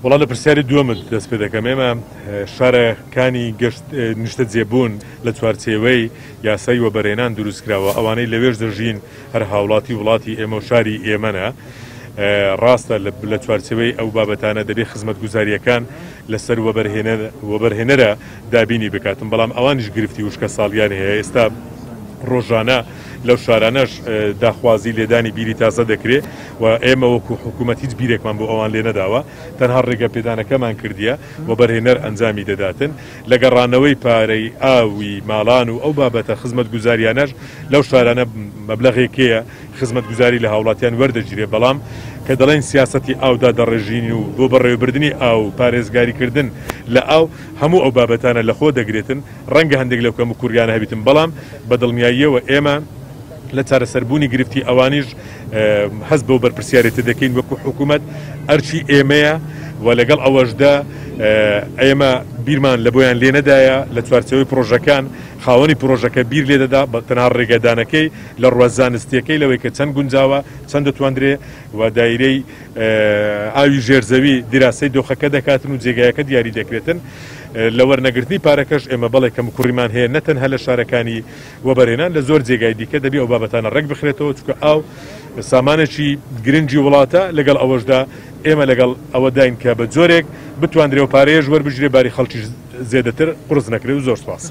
وەڵا لە پرسیاری دووەمت دەست پێ دەکەم. ئێمە شارەکانی گەشت نیشتەجێبوون لە چوارچێوەی یاسای وەبەرهێنان دروست کراوە، ئەوانەی لەوێش دەژین هەر هاوڵاتی وڵاتی ئێمە و شاری ئێمەنە. ڕاستە لە چوارچێوەی ئەو بابەتانە دەبێ خزمەتگوزارییەکان لەسەر وەبەرهێنەرە دابینی بکاتن، بەڵام ئەوانیش گرفتی وشکەساڵیان هەیە. ئێستا ڕۆژانە لەو شارانەش داخوازی لێدانی بیری تازە دەکرێ و ئێمە وەکو حکوومەت هیچ بیرێکمان بۆ ئەوان لێ نەداوە، تەنها ڕێگە پێدانەکەمان کردیە وەبەرهێنەر ئەنجامی دەداتن. لە گەڕانەوەی پارەی ئاوی ماڵان و ئەو بابەتە خزمەتگوزاریانەش لەو شارانە مەبلەغێک هەیە خزمەتگوزاری لە هاوڵاتیان وەردەگیرێ، بەڵام کە دەڵێین سیاسەتی ئاو دادەڕێژین و بۆ بەڕێوەبردنی ئاو و پارێزگاریکردن لە ئاو هەموو ئەو بابەتانە لەخۆ دەگرێتن، ڕەنگە هەندێک لەو کەموکوڕیانە هەبیتن، بەڵام بە دڵنیاییەوە ئێمە لە چارەسەربوونی گرفتی ئەوانیش هەست بەو بەرپرسیارێتە دەکەین وەکو حکوومەت ئەرکی ئێمەیە و لەگەڵ ئەوەشدا ئێمە بیرمان لە بۆیان لێ نەدایە لە چوارچێوەی پرۆژەکان خاوەنی پرۆژەکە بیر لێ دەدا بە تەنها ڕێگەدانەکەی لە ڕووە زانستیەکەی لەوەی کە چەند گونجاوە چەند دەتواندرێ و دایرەی ئاوی ژێرزەوی دیراسەی دۆخەکە دەکاتن و جێگایەکە دیاری دەکرێتن لە وەرنەگرتنی پارەکەش ئێمە بەڵێ کەموکوڕیمان هەیە نە تەنها لە شارەکانی وەبەرهێنان لە زۆر جێگای دیکە دەبێ ئەو بابەتانە ڕێک بخرێتەوە چونکە ئاو سامانێکی گرنگی وڵاتە لەگەڵ ئەوەشدا ئێمە لەگەڵ ئەوەداین کە بە جۆرێک بتواندرێ و پارەیەش وەربگیرێ باری خەڵکیش زێدەتر قورس نەکرێت و زۆر سوپاس.